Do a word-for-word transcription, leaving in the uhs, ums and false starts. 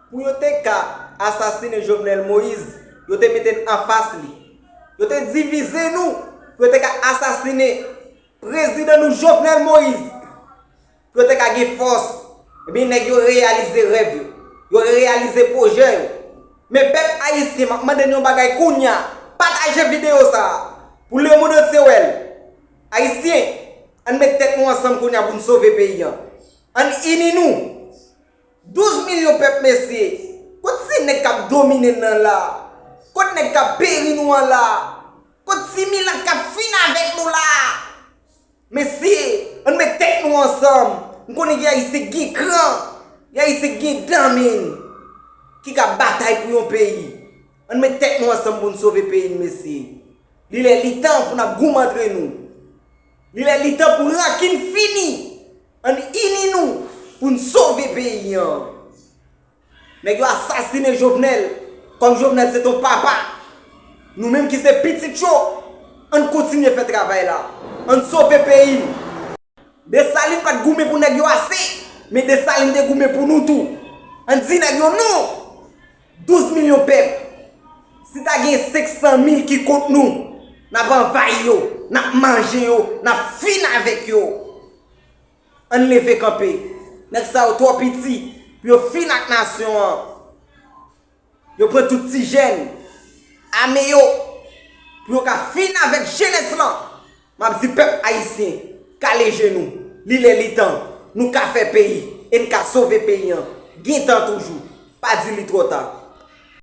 Pou yo te ka asasinen Jovenel Moïse, yo te mete n anfas li. Yo te divize nou pou yo te ka asasinen prezidan nou Jovenel Moïse. Pou yo te ka gen fòs. Ebyen, nèg yo reyalize rèv yo. Yo reyalize pwojè yo. Men pèp ayisyen, m ap mande n yon bagay kounye a. Pataje videyo sa a pou lemonn antye wè l. Ayisyen, ann met tèt nou ansanm kounye a pou n sove peyi a. Ann ini nou. Douz milyon pèp, mesye. Kot se nèg k ap domine n nan la? Kot nèg k ap peri nou an la? Kot ti milat k ap fin avèk nou la? Mesye, ann met tèt nou ansanm. M konnen gen Ayisyen gen kran, gen Ayisyen gen dan men ki ka batay pou yon peyi. Ann met tèt nou ansanm pou n sove peyi n, mesye. Li lè li tan pou n ap goumen antre nou. Li lè li tan pou rankin fini. Ann ini nou pou n sove peyi an. Nèg yo asasinen Jovenel, kòm Jovenel se ton papa. Nou menm ki se pitit yo, ann kontinye fè travay la. Ann sove peyi n. Desalin pa t goumen pou nèg yo ase, men Desalin te goumen pou nou tou. Ann di nèg yo non. Douz milyon pèp. Si ta gen senk san mil ki kont nou, n ap anvayi yo, n ap manje yo, n ap fin avèk yo. Ann leve kanpe. Nèg sa yo twò piti pou yo fin ak nasyon an. Yo pran tout ti jèn, ame yo, pou yo ka fin avèk jenès lan. M ap di pèp ayisyen, kale je nou. Li lè li tan. Nou ka fè peyi e n ka sove peyi an. Gen tan toujou. Pa di li twò ta.